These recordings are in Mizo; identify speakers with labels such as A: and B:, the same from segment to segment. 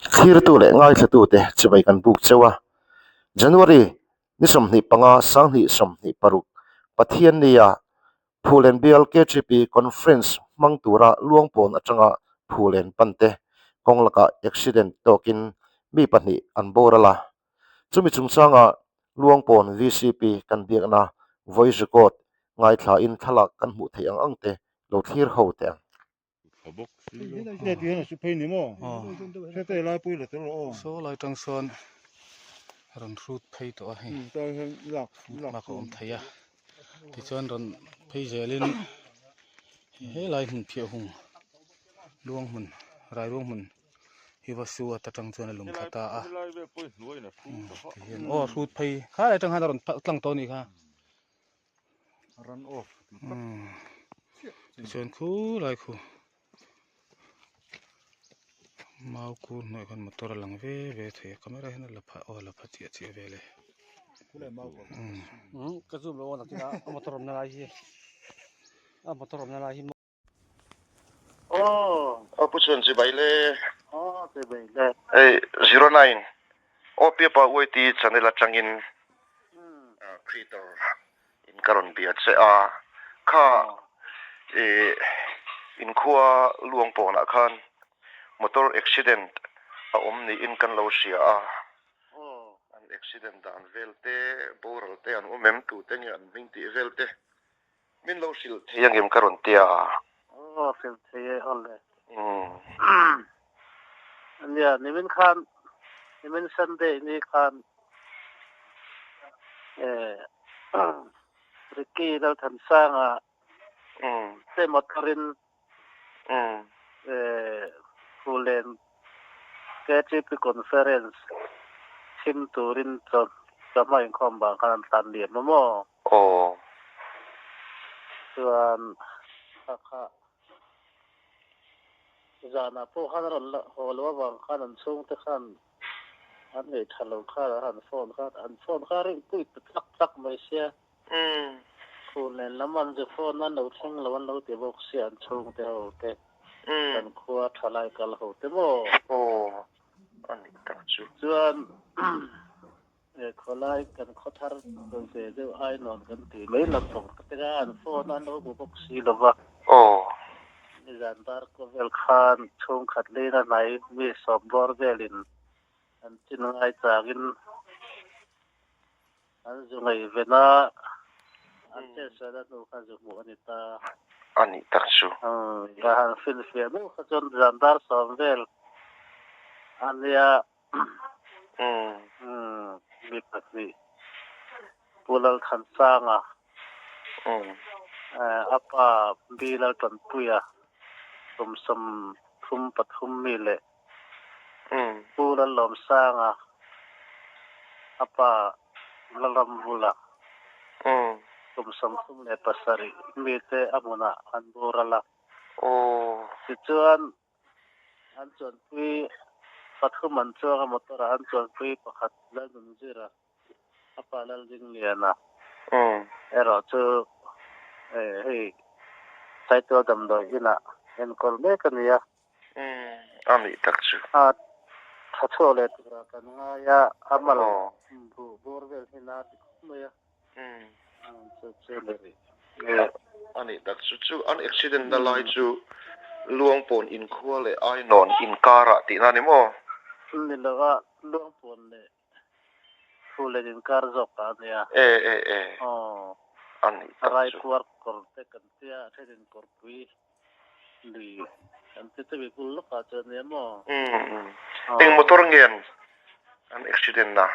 A: Thlirtu leh ngaithlatute chibai kan buk cheu a. January ni 25 2026 Pathiannia Phulen Bial KTP Conference hmang tura Luangpawn atanga Phulen pante kawng lakah accident tawkin mi pahnih an boral a. Chumi chungchanga Luangpawn VCP kan biakna voice record ngaithlain thlalak kan hmuh theih ang ang te lo thlir ho teh ang.
B: Saw lai tang sawn rawn hrut phei tawh a hei mak a awm thei a tichuan rawn phei zelin helai hmun phiah hung luang hmun rai ruang hmun hi va su ata tang chuan a lum thla ta a tihian aw hrut phei khalai tang khan a rawn tlang tawh a nih kha. Tichuan khulai khu mau kur hnuaiah khan motor a lang ve ve thei a camera hian a la pha aw a la pha chiah chiah vel e.
A: Aw pu chuan chibai le. Hei 09 aw piapa YT channel atangin creator in ka rawn bia che a kha ih inkhua luang pawnah khan motor accident a awm niin kan lo hria a an accident dan vel te boral te an awm em tute nge an hming tih vel te Min lo hrilh thei angem ka rawn tia?
C: Aw hrilh thei e awle. Nia nimin khan nimin Sunday ni khan eh Ricky Lalthansanga te motor-in eh Phulen KTP Conference chhim turin chawhma inkhawm vang khan an tlan liam a maw?
A: Aw.
C: Chuan kha kha zanah pawh khan a rawn la haw loh avang khan an chhungte khan an ngaih tha lo khan an han phone kha an phone kha ring pui ta tlak tlak mai sia. Khur nen lam an zu phone an lo thleng lo an lo ti bawk sia an chhungte ho te kan khua thalai kal ho te maw.
A: Aw a nih tak chu.
C: Chuan He khawlai kan khaw thar rawn ve deuh ai nuam kan tih mai lampang ka ti a, an phone an lo hmu bawk si lo va.
A: Aw.
C: Nizan dar kawvel khan chhungkhat leina hnai mi sawm bawr velin an chin ngai changin an zu ngaihven a, an chetsual a hnu khan zu hmuh a ni ta.
A: A nih tak chu.
C: Ka han finfiah deuh kha chuan zan dar sawm vel a nia. Mi pahnih Pu Lalthansanga a pa B Laltanpuia kum 33 mi leh Pu Lallawmsanga a pa Lalramvula kum 37 mite a hmunah an boral a. Tichuan An chuanpui pathum an chuang a, motor ah an chuanpui pakhat Lalnunzira, a pa Laldingliana erawh chu hei Saitual damdawi inah enkawl mek a ni a.
A: A nih tak chu.
C: A tha chhuak leh turah kan ngai a, a mal buh bawr vel hi na ti khawp mai a. Chu chu le rih.
A: A nih tak chu chu an accident na lai chu Luangpawn inkhua leh Ainawn inkarah tihna a ni maw?
C: Ni lo a, Luangpawn leh Phulen inkar zawk ah a nia.
A: E e e.
C: Aw.
A: A nih tak chu.
C: Raikuar kawr te kan tia, a thenin kawrpui lui kan ti chumi bul lawkah chuan nia maw?
A: Umm. Eng motor nge an accident na?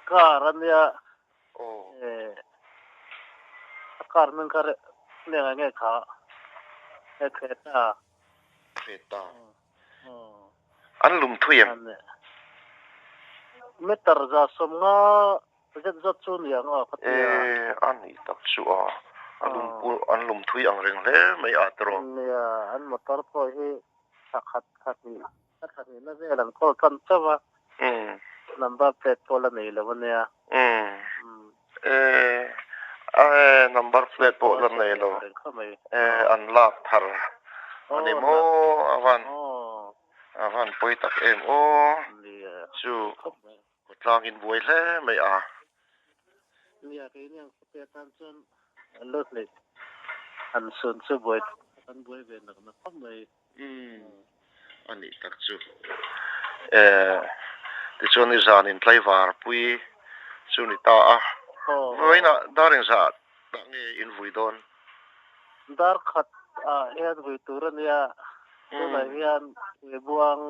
C: Car a nia. A car hming kha leng eng nge kha e Creta.
A: Creta. An lum thui em?
C: Meter 150 zet zawt chu ni ang aw ka ti a.
A: E a nih tak chu a. A lum an lum thui ang reng hle mai a tiraw.
C: Nia an motor pawh hi thla khat thla hnih Ka thla hnihna vel an call tan chauh a, number plate pawh la nei lo ania.
A: E, e, number plate pawh la nei lo. E, an lak thar a ni maw a van, A van pawi tak em aw. Chu khawtlang in buai hle mai a.
C: Nia keini ang khawpe atan chuan an lo hleih an sun chu buai kan buai ve nak nak khawp mai.
A: Umm a nih tak chu. Eh tichuan nizan in tlaivar pui chu ni ta a. Vawiinah dar engzah dah nge in vui dawn?
C: Dar khat ah hian vui tur a nia, tunah hian Buang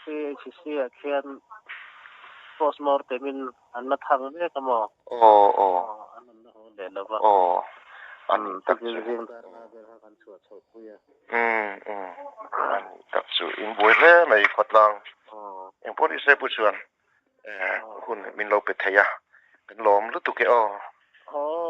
C: CHC ah khian postmortem in an la thang mek a maw?
A: Aw aw.
C: An rawn la haw leh lo va.
A: Aw a nih tak chu.
C: Zing dar nga vel kha kan chhuah chhoh pui a.
A: Umm umm a nih tak chu in buai hle mai khawtlang. Engpawh ni se pu chuan hun min lo pe thei a, kan lawm lutuk e aw.
C: Aw.